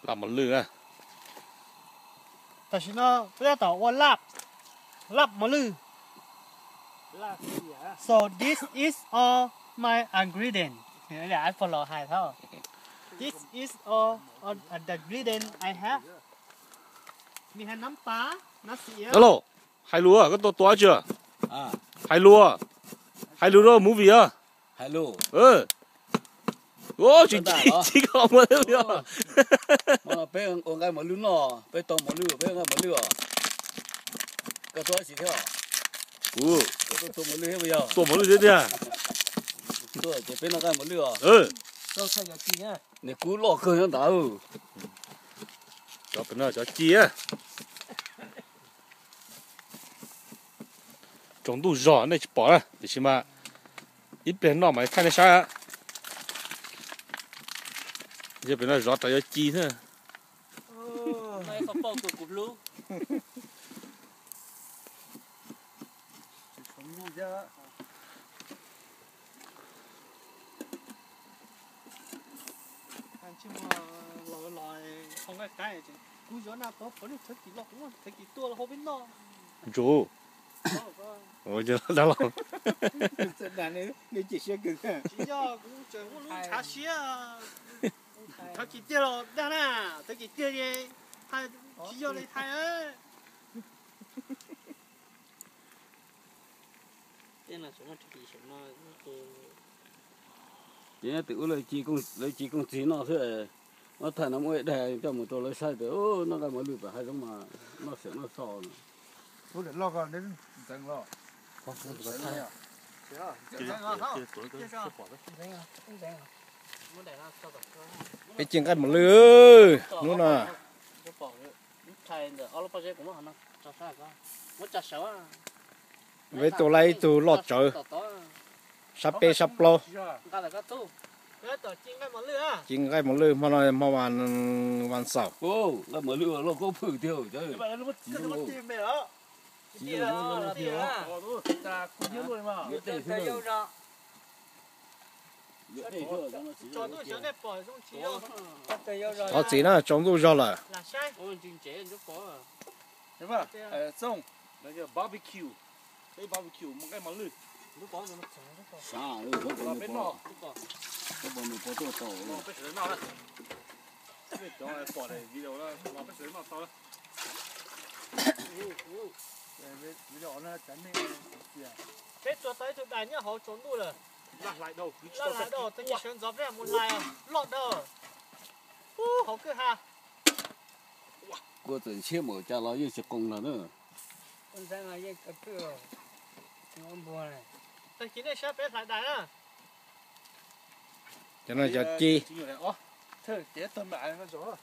Laj mos lwj na. Tam sim no peb tab tom ua laj, laj mos lwj. So this is all my ingredient. Ib pliag los hais tau. This is all the ingredient I have. Nws hais nab pas, nab xim. Alo, hais lus, koj tua tua tsi? Hais lus, hais lus rau movie a. Hais lus. Tsis, tsis koj muaj lwj os. Peb ua nqaij mos lwj noj, peb tau mos lwj, peb ua nqaij mos lwj os. Koj tua tsi thiab? Kuv tua mos lwj thiab puas yog? Tua mos lwj thiab tiag. Tua ces peb noj nqaij mos lwj os. Niam kub loj kawg nyob ntawd. Cov pem no cov ci. Tsaus ntuj zog nej tsis pom na, tiam sis mas ib pliag noj mas thaij nej saib. Yog pem no zov tas yuav ci thiab. Kuv yuav na, thov kom thawj kim los, thawj kim tuaj los hau peb noj. Ntsuv. Dag los. Tsis yog, kuv tseem muaj lub ntshav siab. Thawj kim tiag los dag na, thawj kim tiag ces tsis yog li hais. Ces nyob twm ub lawv ci kooj txiv noj xwb, muab thaij no muab ib daig coj mus rau lawv saib tias noj nqaij mos lwj pem hav zoov mas noj siab noj so no. Peb ci nqaij mos lwj hnub no. Peb tua laj ib tug loj tsawv, sab peb sab plaub. Ci nqaij mos lwj hmo no hmo vas xaum. Thov txim na, tsaus ntuj zog lawm. Barbecue, peb barbecue mus nqaij mos lwj. Peb noj, peb sawv daws noj na. Cov pom video no los peb sawv daws noj tau. Peb tua tau ib tug dais nyob hauv tsaus ntuj lawm. Laj hlais dhau, tus sawv ntxov peb mus hlais loj dhau. Ub, hauv kwj ha. Kua txawm ntshiab npaum cas los yeej tsis qoos lawm na. Tag kis nej saib peb hlais dais na. Cov no cov ci. Thawj cev tag mam no zog.